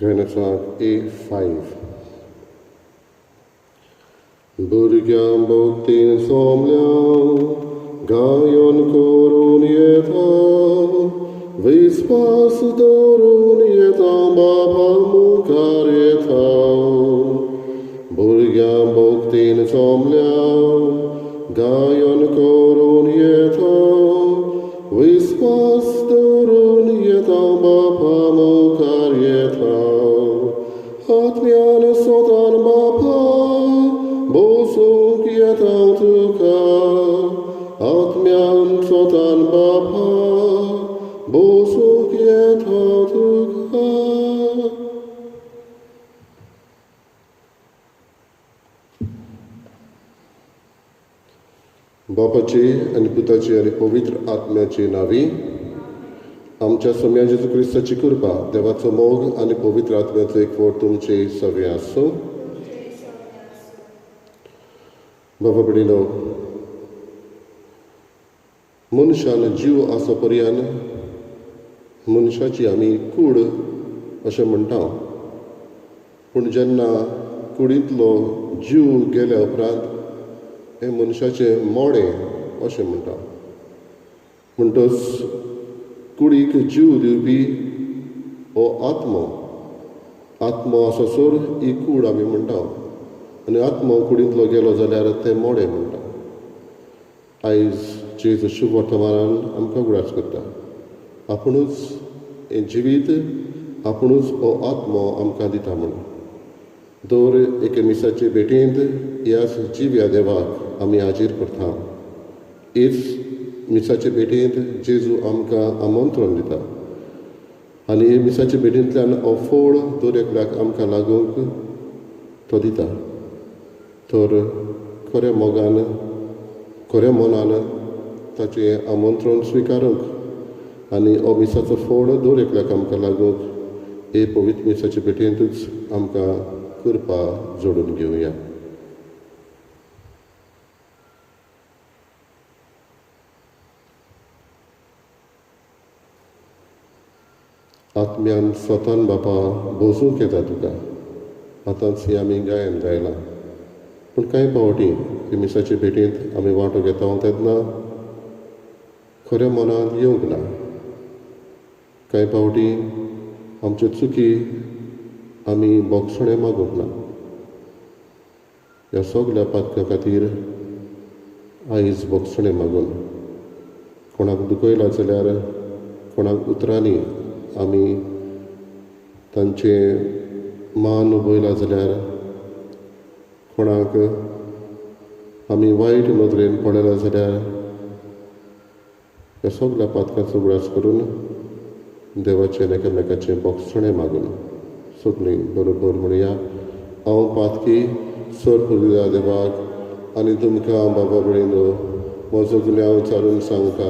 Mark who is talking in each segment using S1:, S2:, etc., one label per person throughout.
S1: गायनाचो A5. भुरग्यां भक्तीन सोमल्या गायन करून येता, विस्वास दवरून येता, बाबा मुखार येता. भुरग्यां भक्तीन सोमल्या गायन करून येता, विस्वास दवरून येता, बापा मुखार येता. आत्म्यान सोदान बापा बोसूंक येता तुका, आत्म्यान सोदान बापा बोसूंक येता तुका. बापाची आनी पुताची आनी पवित्र आत्म्याची नावी. आमच्या सोम्या जेजू क्रिस्ताची कृपा, देवाचो मोग आनी पवित्र आत्म्याचो एकवट तुमचे सगळे आसूं. बाबा भयणीनो, मनशान जीव आसा पर्यान मनशाची आमी कूड अशें म्हणटा, पूण जेन्ना कुडींतलो जीव गेल्या उपरांत हें मनशाचें मोडें अशें म्हणटा. म्हणटच कुडीक जीव दिवपी हो आत्मो, आत्मो आसासर ही कूड आमी म्हणटा, आनी आत्मो कुडींतलो गेलो जाल्यार तें मोडें म्हणटा. आयज जेजू शुभ वर्तमानान आमकां उगडास करता, आपुणूच हें जिवीत, आपुणूच हो आत्मो आमकां दिता म्हणून. दर एके मिसाचे भेटेंत ह्या जिव्या देवाक आमी हाजीर करता. हेच मिसाचे भेटेंत जेजू आमकां आमंत्रण दिता आनी हे मिसाचे भेटेंतल्यान हो फोळ दर एकल्याक आमकां लागूंक तो दिता. तर खऱ्या मोगान, खऱ्या मनान ताचें आमंत्रण स्विकारूंक आनी हो मिसाचो फोळ दर एकल्याक आमकां लागूंक हे पवित्र मिसाचे भेटेंतूच आमकां कृपा जोडून घेवया. आत्म्यान स्वतान बापा बोसूंक येता तुका. आतांच हें आमी गायन गायलां, पूण कांय फावटी हे मिसाचे भेटेंत आमी वांटो घेता तेन्ना खऱ्या मनांत येवंक ना. कांय फावटी आमच्यो चुकी आमी बोगसणें मागूंक ना. ह्या सगल्या पातकां खातीर आयज बोगसणें मागून, कोणाक दुखयला जाल्यार कोणाक उतरांनी आमी तांचें मान उबयला जाल्यार, कोणाक आमी वायट नदरेन पळयला जाल्यार, ह्या सगल्या पातकांचो उगडास करून देवाचें एकामेकाचें बोगसणें मागून सगळीं बरोबर म्हणया. हांव पातकी सर पुर्विल्ल्या देवाक आनी तुमकां बाबा भयणीनो म्हजो गुन्यांव उच्चारून सांगता.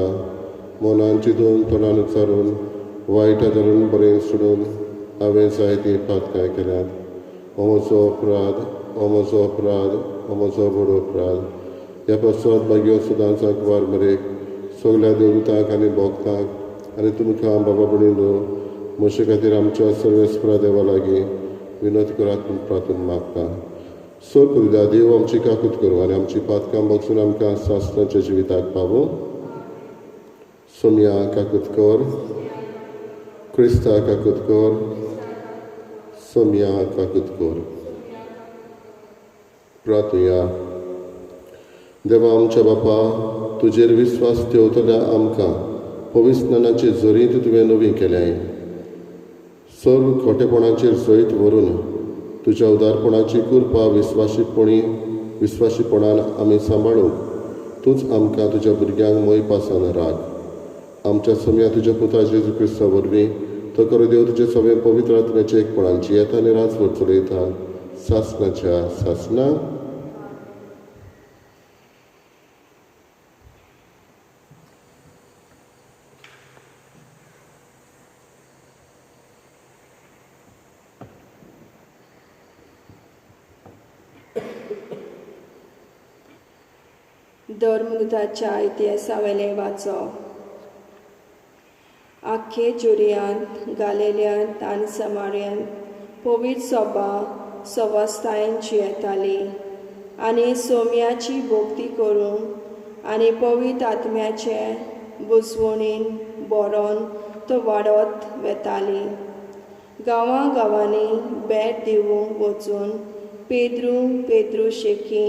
S1: मनान चिंतून, तोंडान उच्चारून, वायट धरून बरें सोडून हांवें जायतीं पातकां केल्यात. हो म्हजो अपराध, हो म्हजो अपराध, हो म्हजो व्हड अपराध. ह्या पासत भाग्यो सदांच वार मरेक सगल्या देवतांक आनी भोगतांक आनी तुमकां बाबा भयणीनो म्हजे खातीर आमच्या सर्वेस्परा देवा लागीं विनोद करात म्हूण प्रार्थना मागता. सर पुर्विल्ल्या देव आमची काकूत करूं आनी आमची पातकां बगसून आमकां सासणाच्या जिविताक पावूं. सोमया काकूत कर, क्रिस्ता काकूत कर, सोमया काकूत कर. प्रार्थुया. देवा आमच्या बापा, तुजेर विस्वास ठेवतल्या आमकां पविस्नानाचे जरींत तुवें नवी केल्याय. सर्व खोटेपणाचेर जैत व्हरून तुज्या उदारपणाची कृपा विस्वाशीपणान आमी सांबाळूंक तूंच आमकां तुज्या भुरग्यांक मोय पासान राख. आमच्या सोम्या तुज्या पुता जेजू क्रिस्ता वरवीं तो करो देव तुजे सगळे पवित्र आत्म्याचे एकपणांची येता आनी राजवट चलयता सासणाच्या सासणा.
S2: धर्मदूताच्या इतिहासावेलें वाचप. आख्खे जुरियांत, गालेल्यांत आनी समार्यांत पवित्र सभा सवस्तायेन जियेताली आनी सोम्याची भक्ती करूंक आनी पवित्र आत्म्याचे बुजवणीन बरोवन तो वाडत वेताली. गांवां गांवांनी भेट दिवंक वचून पेद्रू पेद्रू शेकी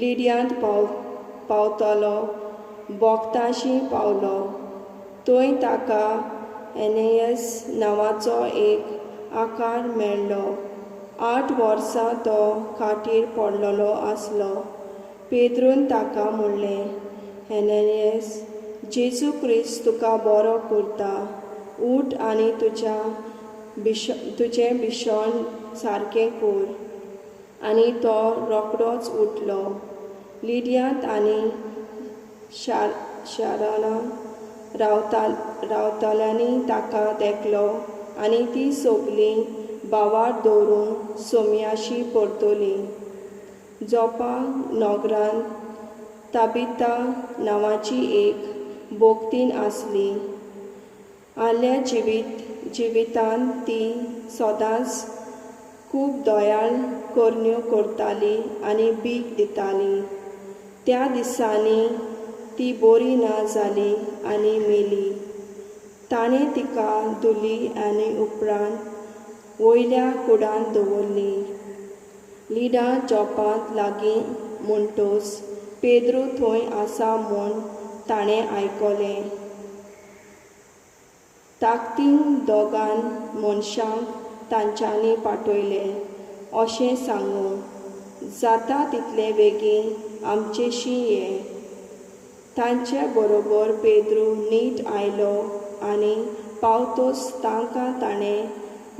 S2: लिडियांत पावतलो बोगताशी पावलो. थंय ताका एनेयस नांवाचो एक आकार मेळ्ळो. 8 वर्सां तो खाटीर पडलेलो आसलो. पेद्रून ताका म्हणलें, एनेयस, जेजू क्रिस्त तुका बरो करता. उठ आनी तुजें भिशण सारकें कर. आनी तो रोखडोच उठलो. लिडियांत आनी शाराना रावतल्यांनी ताका देखलो आनी ती सगळीं भावार दवरून सोम्याशी परतली. जोपा नगरांत ताबिता नांवाची एक भक्तीन आसली. आल्या जिवितांत ती सदांच खूब दयाळ करण्यो करताली आनी भीक दिताली. त्या दिसांनी ती बरी ना जाली आनी मेली. ताणें तिका धुली आनी उपरांत वयल्या कुडांत दवरली. लिडा जोपांत लागीं म्हणटच पेद्रू थंय आसा म्हूण ताणें आयकलें. ताकतीन दोगान मनशांक तांच्यांनी पाठयले अशें सांगूंक, जाता तितले बेगीन आमचेशी ये. तांचे बरोबर पेद्रू नीट आयलो आनी पावतोच तांकां ताणें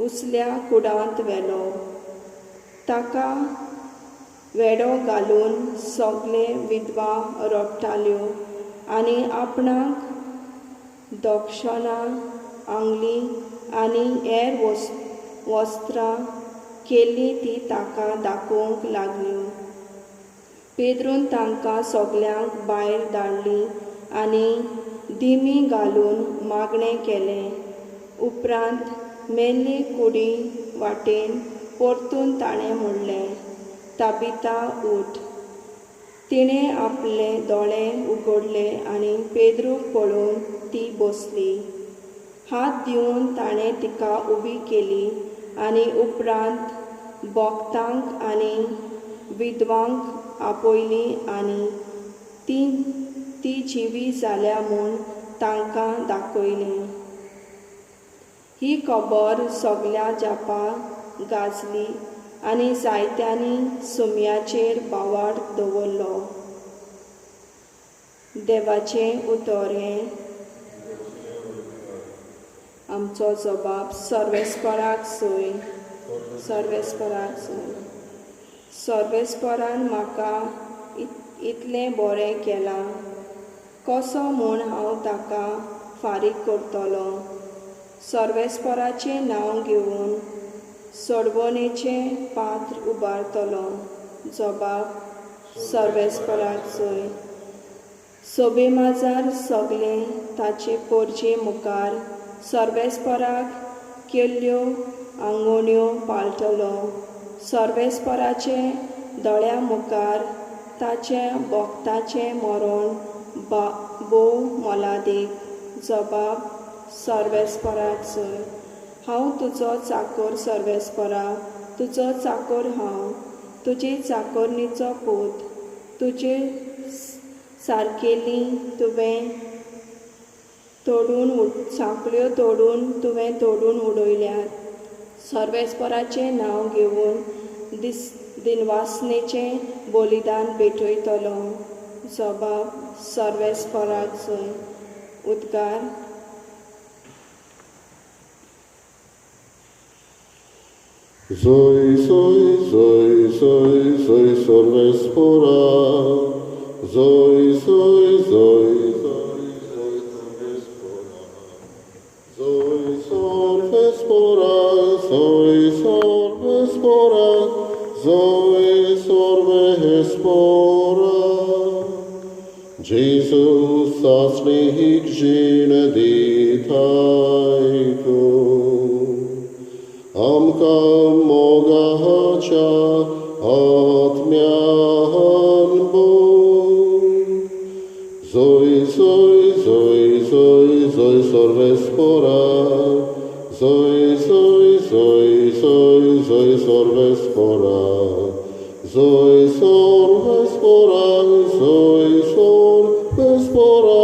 S2: उसल्या कुडांत व्हेलो. ताका वेडो घालून सगळे विधवा रडटाल्यो आनी आपणाक दक्षणां आंगली आनी हेर वस्त्रां केल्लीं ती ताका दाखोवंक लागल्यो. पेद्रून तांकां सगल्यांक भायर धाडलीं आनी दिमी घालून मागणें केलें. उपरांत मेल्ली कुडी वाटेन परतून ताणें म्हणलें, ताबिता उठ. तिणें आपले दोळे उगडले आनी पेद्रूक पळोवन ती बसली. हात दिवन ताणें तिका उबी केली आनी उपरांत भक्तांक आनी विधवांक आपयली आनी ती जिवी जाल्या म्हूण तांकां दाखयली. ही खबर सगल्या जापा गाजली आनी जायत्यांनी सुम्याचेर भावार्थ दवरलो. देवाचें उतर हें आमचो जबाब सर्वेस्पराक सोय, सर्वेस्पराक सोय. सर्वेस्परान म्हाका इतलें बरें केलां, कसो म्हूण हांव ताका फारीक करतलो. सर्वेस्पराचें नांव घेवन सोडवणेचें पात्र उबारतलो. जबाब सर्वेस्पराक सोय. सोबे माजार सगळे ताचे पोरजे मुखार सर्वेस्पराक केल्ल्यो आंगोण्यो पाळटलो. सर्वेस्पराचे दोळ्या मुखार ताचें भक्ताचें मरण भोव मोलादीक. जबाब सर्वेस्पराक सोय. हांव तुजो चाकोर सर्वेस्परा, तुजो चाकोर हांव, तुजी चाकोरणीचो पूत. तुजे सारकेली तुवें तोडून सांकळ्यो तोडून तुवें तोडून उडयल्यात. सर्वेस्पराचें नांव घेवन दिनवासनेचें बलिदान भेटयतलो. जबाब सर्वेस्पराक सोय. उद्गार.
S1: Zoe, Zoe, Zoe, Zoe, Zoe, Sorvespora. Zoe, Zoe, Zoe, Zoe, Zoe, Sorvespora. Zoe, Sorvespora, Zoe, Sorvespora, Zoe, Sorvespora. Jesus, sasnihik jine ditaiku. Amka ताच्या आत्म्यान बोल. जोय जोय जोय जोय जोय सर्वेस्पोरा, जोय जोय जोय जोय जोय सर्वेस्पोरा, जोय सर्वेस्पोरा, जोय सर्वेस्पोरा,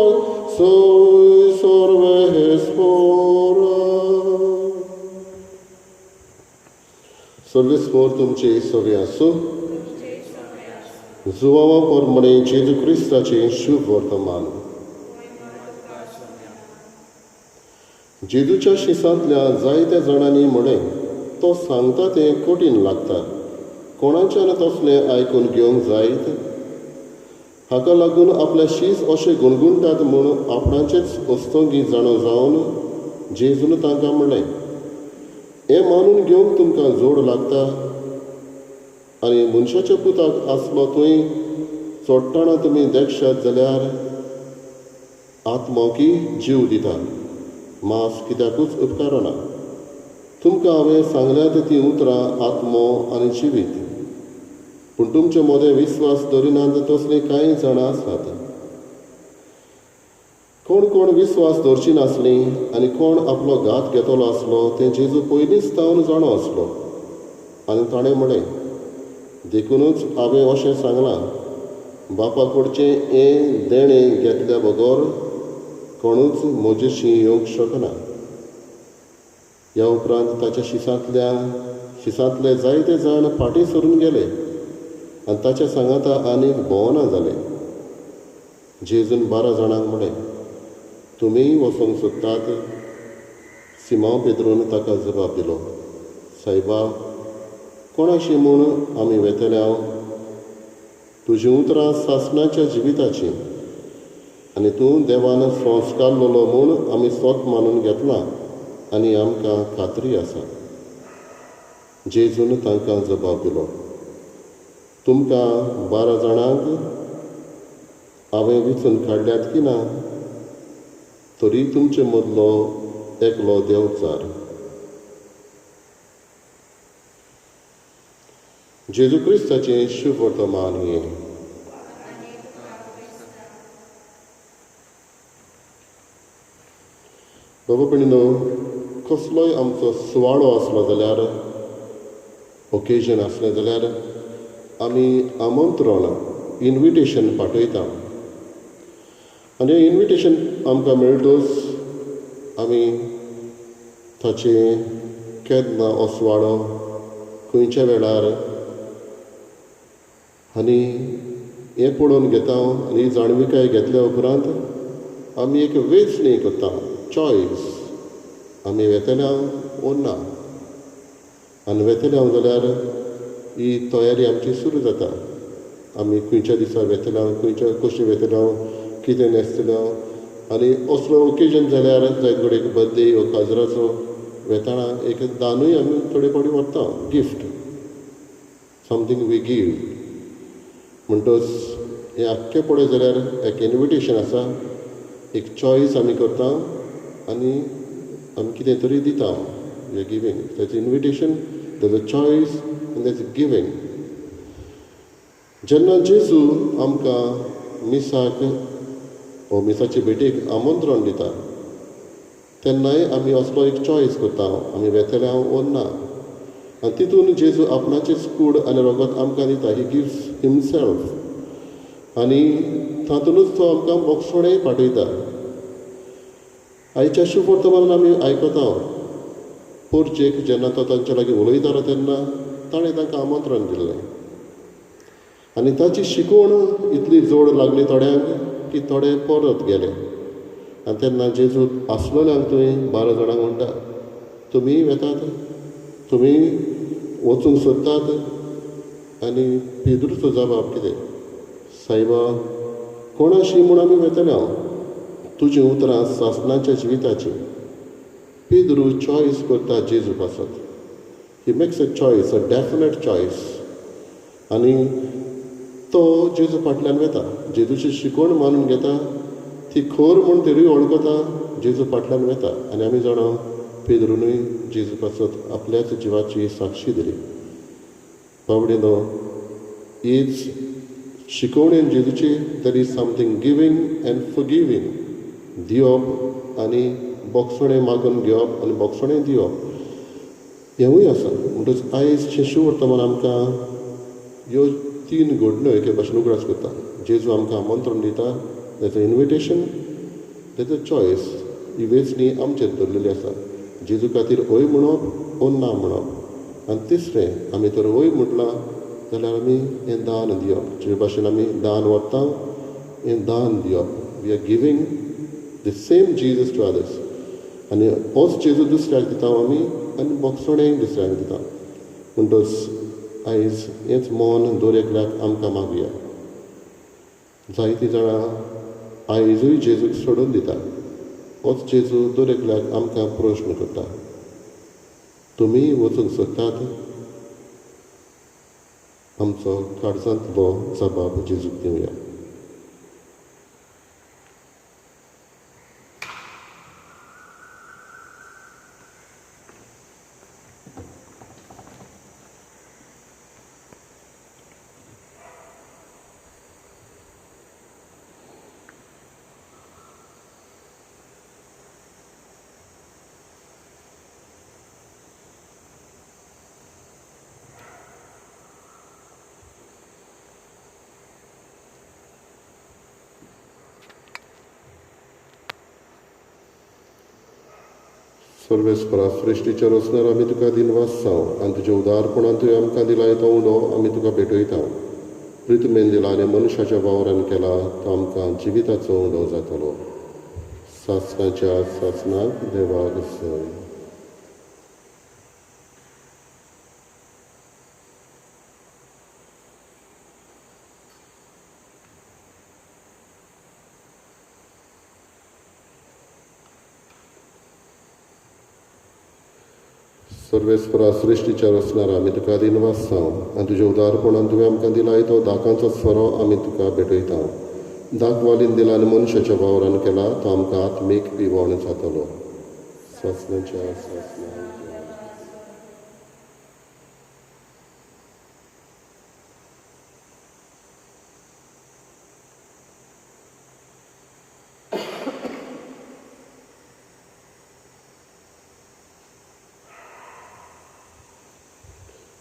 S1: जोय सर्वेस्पोरा. सर्वेस्पोर तुमचे सगळे आसूं. जुवावा प्रमाणे जेजू क्रिस्ताचें शुभ वर्तमान. जेजूच्या शिसांतल्या जायत्या जाणांनी म्हणलें, तो सांगता तें कठीण लागता, कोणाच्यान तसलें आयकून घेवंक जायत? हाका लागून आपल्या शीस अशें गुणगुणटात म्हूण आपणाचेच अस्तंगी जाणो जावन जेजून तांकां म्हणलें, हें मानून घेवंक तुमकां जोड लागता? आनी मनशाच्या पुताक आसलो थंय चोडटाना तुमी देखशात जाल्यार आत्मो की जीव दिता, मांस कित्याकूच उपकारना. तुमकां हांवें सांगल्यात तीं उतरां आत्मो आनी जिवीत, पूण तुमचे मदें विस्वास दवरिनात तसलीं कांय जाणां आसात. कोण कोण विस्वास दवरची नासलीं आनी कोण आपलो घात घेतलो आसलो तें जेजू पयलींच तावन जाणो आसलो. आनी ताणें म्हणलें, देखुनूच हांवें अशें सांगलां, बापा कडचें हें देणें घेतल्या बगर कोणूच म्हजेशी येवंक शकना. ह्या उपरांत ताच्या शिसांतले जायते जाण फाटीं सरून गेले आनी ताच्या सांगाता आनीक भोंवना जाले. जेजून 12 जाणांक म्हणलें, तुमीय वचोंक सोदतात? सिमांव पेद्रून ताका जबाब दिलो, सायबा, कोणाशी म्हूण आमी वेतले हांव? तुजीं उतरां सासणाच्या जिविताचीं आनी तूं देवान संस्कारलेलो म्हूण आमी सोत मानून घेतला आनी आमकां खात्री आसा. जेजून तांकां जबाब दिलो, तुमकां 12 जाणांक हांवें विचून काडल्यात की ना? तरी तुमचे मदलो एकलो देवचार. जेजू क्रिस्ताचें शुभ वर्तमान हें. बाबा भयणीनो, कसलोय आमचो सुवाळो आसलो जाल्यार, ओकेजन आसलें जाल्यार आमी आमंत्रण, इन्विटेशन पाठयता. आनी हें इन्विटेशन आमकां मेळटूच आमी ताचें केन्ना हो सुवाळो, खंयच्या वेळार आनी हें पळोवन घेता आनी जाणविकाय घेतल्या उपरांत आमी एक वेंचणी करता, चॉयस. आमी वेतले हांव ओ ना? आनी वेतले हांव जाल्यार ही तयारी आमची सुरू जाता. आमी खंयच्या दिसा वेतले हांव, खंयच्या कशें वेतले हांव, कितें न्हेसतले हांव. आनी असलो ओकेजन जाल्यार जायत कडेन एक बर्थडे वो काजराचो वेताना एक दानूय आमी थोडे फावटी व्हरता, गिफ्ट, समथींग we give. म्हणटच हें आख्खें पळय जाल्यार एक इन्विटेशन आसा, एक चॉयस आमी करता आनी आमी कितें तरी दिता. We are giving. That's invitation, that's a choice and that's giving. जेन्ना जेजू आमकां मिसाक वो मिसाचे भेटेक आमंत्रण दिता तेन्नाय आमी असलो एक चॉयस करता, आमी वेतले हांव वो ना. आनी तितून जेजू आपणाचेच कूड आनी रगत आमकां दिता, ही गिव्स हिमसेल्फ. आनी तातूंतच तो आमकां बोगसणेय पाठयता. आयच्या शुभ वर्तमानान आमी आयकता, पोरचेक जेन्ना तो तांच्या लागीं उलयतालो तेन्ना ताणें तांकां आमंत्रण दिल्लें आनी ताची शिकवण इतली जोड लागली थोड्यांक की थोडे परत गेले. आनी तेन्ना जेजू आसलोल्यांक थंय 12 जाणांक म्हणटा, तुमी वेतात, तुमी वचूंक सोदतात? आनी पेद्रूचो जबाब कितें, सायबा, कोणाशी म्हूण आमी वेतले हांव? तुजीं उतरां सासणाच्या जिविताचीं. पेद्रू चॉयस करता जेजू पासत. He makes a choice, a definite choice. आनी तो जेजू फाटल्यान वेता, जेजूची शिकवण मानून घेता, ती खर म्हूण तेरूय वळखता, जेजू फाटल्यान वेता. आनी आमी जाणा पेद्रूनूय जेजू पासत आपल्याच जिवाची साक्षी दिली. बाबडीनो, हीच शिकवणेन जेजूची there is something giving and forgiving. दिवप आनी बोगसणें मागून घेवप आनी बोगसणें दिवप हेंवूय आसा. म्हणटच आयज शिशू वर्तमान आमकां ह्यो तीन घडण्यो एके भाशेन उगडास करता. जेजू आमकां आमंत्रण दिता, that's a invitation, that's a choice. ही वेंचणी आमचेर दवरलेली आसा. जेजू खातीर हय म्हणप ओ ना म्हणप. आनी तिसरें, आमी तर हय म्हटलां जाल्यार आमी हें दान दिवप. जे भाशेन आमी दान व्हरता, हें दान दिवप. We are giving the same Jesus to others. आनी होच जेजू दुसऱ्याक दिता आमी आनी बोगसणेंय दुसऱ्याक दिता. म्हणटच आयज हेंच मन दर एकल्याक आमकां मागुया. जायतीं जाणां आयजूय जेजूक सोडून दिता. होच जेजू दर एकल्याक आमकां प्रश्न करता, तुमी वचूंक सोदतात? आमचो काळजांतलो जबाब जेजूक दिवया. सर्वेस्परा, सृश्टीच्या रचणार आमी तुका दिनवास जावं आनी तुज्या उदारपणान तुवें आमकां दिलाय तो उंडो आमी तुका भेटयता. प्रितमेन दिला आनी मनशाच्या वावरान केला तो आमकां जिविताचो उंडो जातलो. सासणाच्या सासणाक देवाक जय. सर्वेस्परा, सृश्टीच्या रचणार आमी तुका दिनवास जावं आनी तुज्या उदारपणान तुवें आमकां दिलाय तो दाकांचो सोरो आमी तुका भेटयता. दाकवालीन दिला आनी मनशाच्या वावरान केला तो आमकां आत्मीक पिवण जातलो. सासणाच्या सासणाक.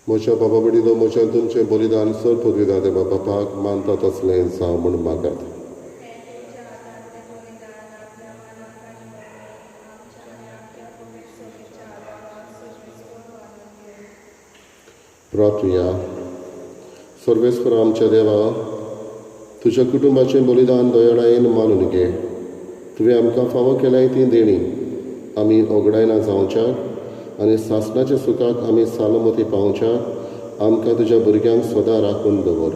S1: म्हज्या बाबा बडिलो, म्हज्या तुमचें बलिदान सर पदवीदा देवा बापाक मानता तसलें जावं म्हूण मागात. प्रार्थुया. सर्वेस्परा आमच्या देवा, तुज्या कुटुंबाचें बलिदान दयाळायेन मानून घे. तुवें आमकां फावो केल्याय ती देणी आमी ओगडायना जावच्याक आनी सासणाच्या सुखाक आमी सालमती पावच्याक आमकां तुज्या भुरग्यांक सदां राखून दवर.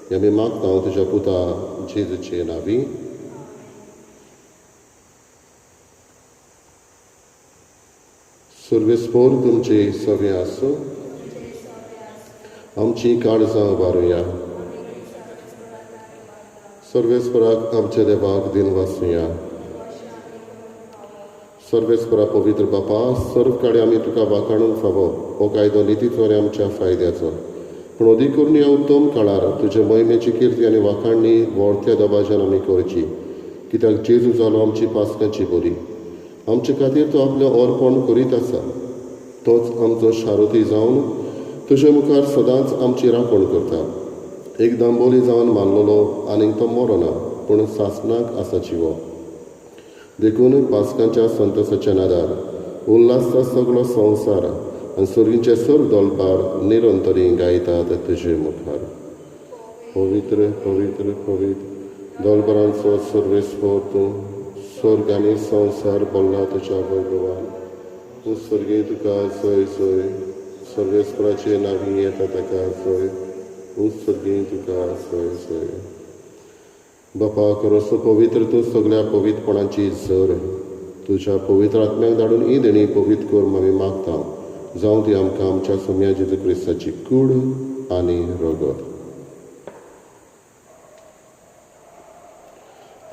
S1: हें आमी मागता तुज्या पुता जेजूचे नांवी. सर्वेस्पोर तुमचे सगळें आसूं. आमची काळजां उबारुया. सर्वेस्पराक आमच्या देवाक दिनवासुया. सर्वेस्परा पवित्र बापा, सर्व काडे आमी तुका वाखाणूंक फावो. हो कायदो नितीचो आनी आमच्या फायद्याचो, पूण अदीक करून ह्या उत्तम काळार तुजे महिमेची किर्ती आनी वाखाणणी व्हडत्या दबाज्यान आमी करची. कित्याक जेजू जालो आमची पासकांची बरी. आमचे खातीर तो आपलें अर्पण करीत आसा. तोच आमचो शारुती जावन तुजे मुखार सदांच आमची राखण करता. एकदां बोली जावन मानलेलो आनीक तो मरोना, पूण सासणाक आसा जिवो. देखून पासकांच्या संतोसाच्या नादार उल्हासता सगलो संवसार आनी सर्गीचे सर्व दोलपार निरंतरी गायतात तुजे मुखार. पवित्र पवित्र पवित्र दोलपरांचो सर्वेस्पर तूं, स्वर्ग आनी संवसार भरला तुज्या वैभवान. तूं स्वर्गीय तुका जय जय. सर्वेस्पराचे नांवी येता ताका जय. तूं स्वर्गीय तुका जय जय. बापा, खरोसो पवित्र तूं सगळ्या पवित्रपणाची जर. तुज्या पवित्र आत्म्याक धाडून ही देणी पवित्र कर आमी मागता. जावं ती आमकां आमच्या सोम्या जेजू क्रिस्ताची कूड आनी रगत.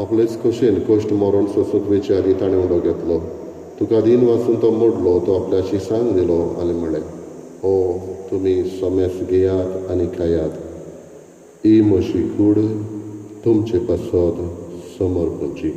S1: आपलेच खोशेन कश्ट मरण सोंसूंक वेचे आदीं ताणें उडो घेतलो. तुका दीन वाचून तो मोडलो. तो आपल्या शिसांक दिलो आनी म्हळें, हो तुमी सोमेस घेयात आनी खायात. ही म्हजी कूड तुमचे पासत समर्पणची.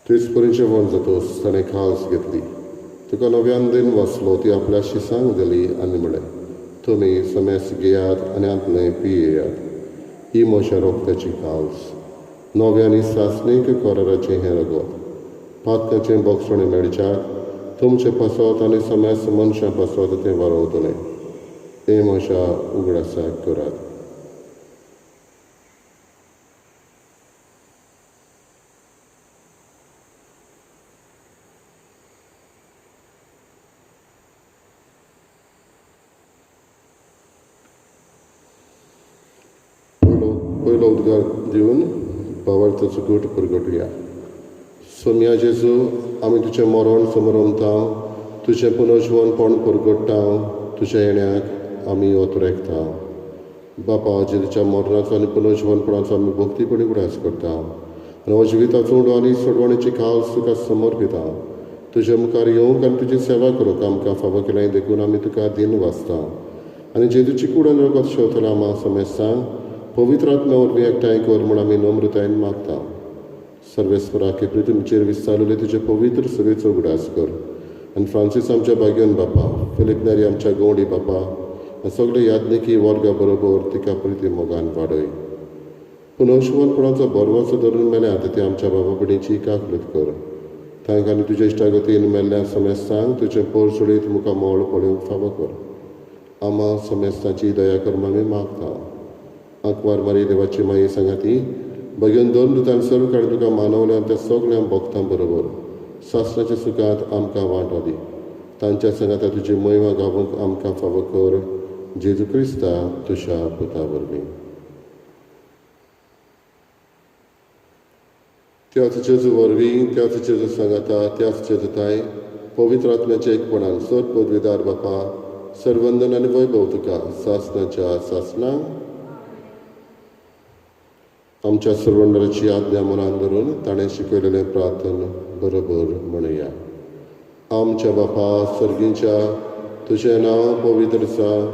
S1: तेच परी जेवण जातच ताणें खास घेतली, तुका नव्यान दिन वाचलो, ती आपल्या शिसांक दिली आनी म्हळें, तुमी समेस घेयात आनी आतलें पियेयात. ही म्हज्या रोगताची काल्स, नव्या आनी सासणीक कराराचें हें रगत, पातकाचें बोगसणें मेळच्याक तुमचे पासत आनी समेस मनशां पासत तें वारोवतलें. हें म्हज्या उगडासाक करात. पयलो उद्गार दिवन भावार्थाचो गूट परगटुया. सोम्या जेजू, आमी तुजें मरण समरमता, तुजें पुनर्जिवनपण परगट्टा, तुज्या येण्याक आमी ओतरेकता. बापा, जेजूच्या मरणाचो आनी पुनर्जिवनपणाचो आमी भक्तीपणी उगडास करता आनी हो जिविताचो उडो आनी सोडवणेची खास तुका समर्पिता. तुज्या मुखार येवंक आनी तुजी सेवा करूंक आमकां फावो केलें देखून आमी तुका दिन वाचता. आनी जेजूची कूड आनी रगत शेवतल्या आमा समेस्तांक पवित्र आत्म्या वरवीं एकठांय कर म्हूण आमी नम्रतायेन मागता. सर्वेस्पराके प्रितुमचेर विस्तारलेले तुजे पवित्र सभेचो उगडास कर आनी फ्रांसीस आमच्या भाग्यन बापा, फिलीप नेरी आमच्या गौडी बापा आनी सगळे याज्ञिकी वर्गा बरोबर तिका प्रिती मोगान वाडय. पुनर्शिवनपणाचो बरवाचो धरून मेल्या ते आमच्या बाबा पिडीची काकलूत कर. तांकां आनी तुज्या इश्टागतीन मेल्ल्या समेस्तांक तुजें पोर सोडीत मुखार मोळ पळोवंक फावो कर. आमा समेस्तांची दया कर म्हूण आमी मागता. आंकवार मारी देवाची माई सांगाती भगेवन दोन दुतान सर्व काळ तुका मानवल्या त्या सगळ्या भक्तां बरोबर सासणाच्या सुखांत आमकां वांटो दी. तांच्या सांगाता तुजी महिमा गावूंक आमकां फावो कर. जेजू क्रिस्ता तुज्या पुता वरवीं. त्याच जेजू वरवीं, त्याच जेजू सांगाता, त्याच जेजूताय पवित्र आत्म्याच्या एकपणान सर पदवीदार बापा, सर्वंदन आनी वैभव तुका सासणाच्या सासणां. आमच्या सर्वंडराची आज्ञा मनान धरून ताणें शिकयलेलें प्रार्थन बरोबर म्हणया. आमच्या बापा सर्गीच्या, तुजें नांव पवित्र जावं,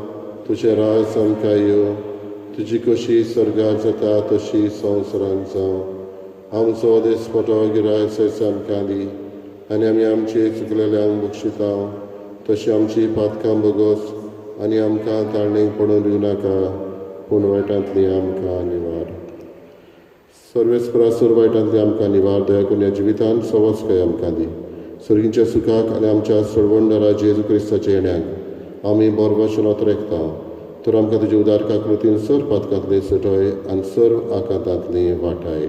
S1: तुजें राज आमकां येवं, तुजी कशी स्वर्गार जाता तशी संवसारांत जावं. आमचो दिसपटो गिरायक आमकां दी आनी आमी आमचे चुकलेल्यांक बक्षिता तशी आमची पातकां बगस आनी आमकां ताळणेक पडून दिवं नाका, पूण वायटांतली आमकां निवार. सर्वेस्परा वायटांतली आमकां निवार, दया करून ह्या जिवितांत सवस्काय आमकां दी. सर्गीच्या सुखाक आनी आमच्या सर्वंडरा जेजू क्रिस्ताच्या येण्याक आमी बरवाशेन ओतरेकता. तर आमकां तुजे उदार काकृतीन सर पातकांतली सुटय आनी सर आकांतांतली वाटाय.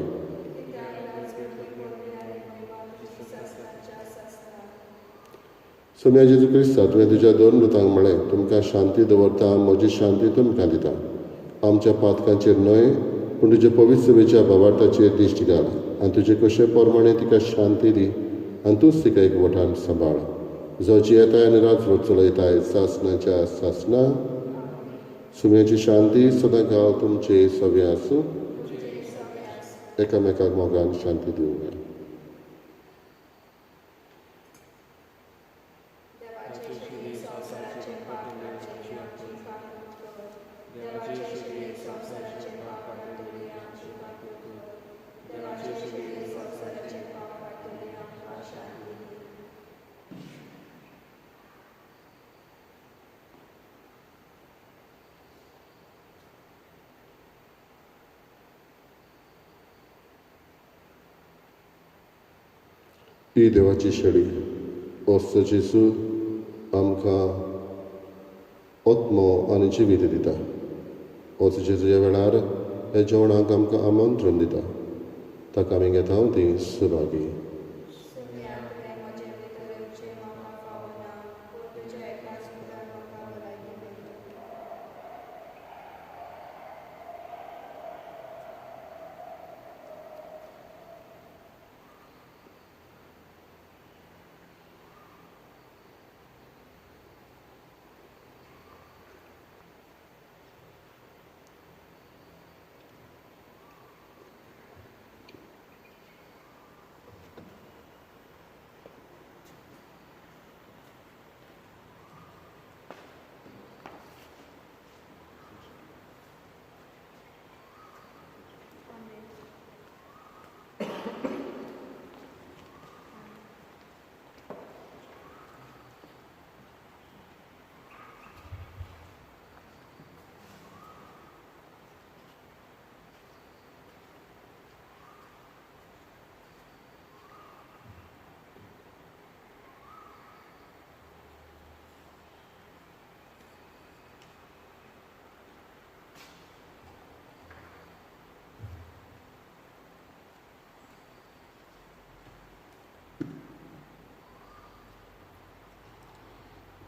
S1: सोम्या जेजू क्रिस्ता, तुवें तुज्या दोन दुतांक म्हळें, तुमकां शांती दवरता, म्हजी शांती तुमकां दिता. आमच्या पातकांचेर न्हय पूण तुजे पवित्र सभेच्या भावार्थाचेर दिश्ट घाल आनी तुजे कशे प्रमाणे तिका शांती दी आनी तूंच तिका एकवटान सांबाळ. जो जियेताय आनी राजवट चलयताय सासणाच्या सासणा. सुम्याची शांती सदां काळ तुमचे सगळे आसूं. एकामेकाक मोगान शांती दिवया. ही देवाची शेळी ओस्त जेजू आमकां आत्मो आनी जिवीत दिता. ओस्त जेजू ह्या वेळार ह्या जेवणाक आमकां आमंत्रण दिता. ताका आमी घेता ती सहभागी.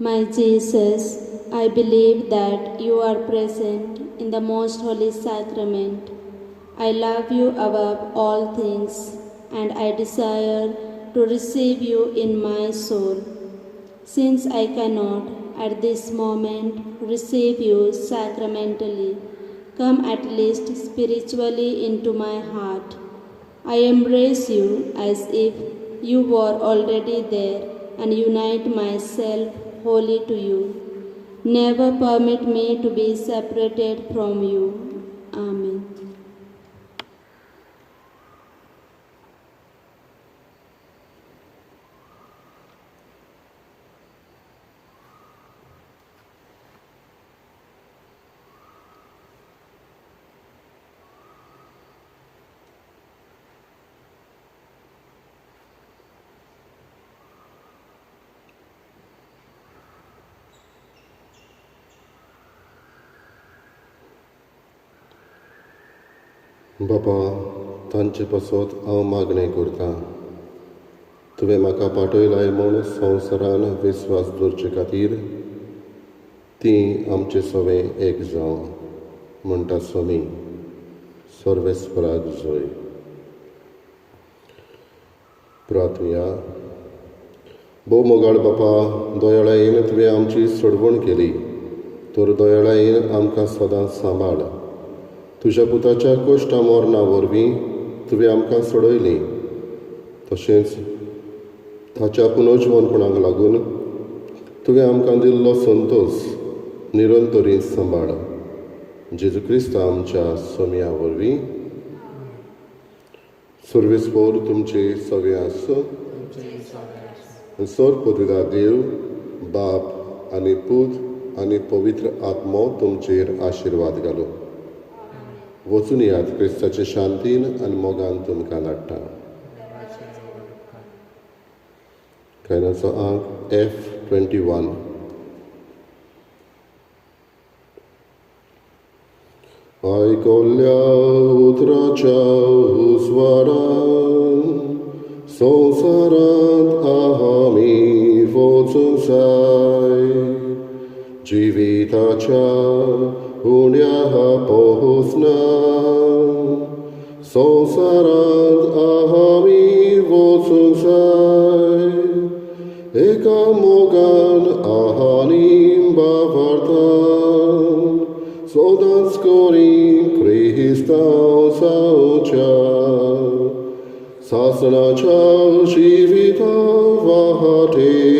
S3: My Jesus, I believe that you are present in the most holy sacrament. I love you above all things, and I desire to receive you in my soul. Since I cannot at this moment receive you sacramentally, come at least spiritually into my heart. I embrace you as if you were already there and unite myself wholly to you. Never permit me to be separated from you. Amen.
S1: बापा, तांचे पासत हांव मागणें करतां. तुवें म्हाका पाठयलाय म्हूण संवसारान विस्वास दवरचे खातीर तीं आमचे सवें एक जावं म्हणटा स्वामी. सर्वेस्पराक जय. प्रार्थया. भोव मोगाळ बापा, दयाळायेन तुवें आमची सोडवण केली, तर दयाळायेन आमकां सदांच सांबाळ. तुज्या पुताच्या कश्टा मरणा वरवीं तुवें आमकां सोडयली, तशेंच ताच्या पुनर्जिवनपणाक लागून तुवें आमकां दिल्लो संतोश निरंतरी सांबाळ. जेजू क्रिस्त आमच्या सोमया वरवीं. सर्वेस्पोर तुमचे सगळे आसूं. सर पदवीदार देव बाप आनी पूत आनी पवित्र आत्मो तुमचेर आशिर्वाद घालूं. वचून यात क्रिस्ताचे शांतीन आनी मोगान तुमकां धाडटा. कायनाचो आंक F21. आयकल्या उतराच्या उजवाडान संवसारांत आमी वचूंक जाय. जिविताच्या उण्या पोसना संवसारांत आमी वचूंक जाय. एका मोगान आनी बाबार्थान सदांच करी क्रिस्तांव जावच्या सासणाच्या जिविता वाटेर.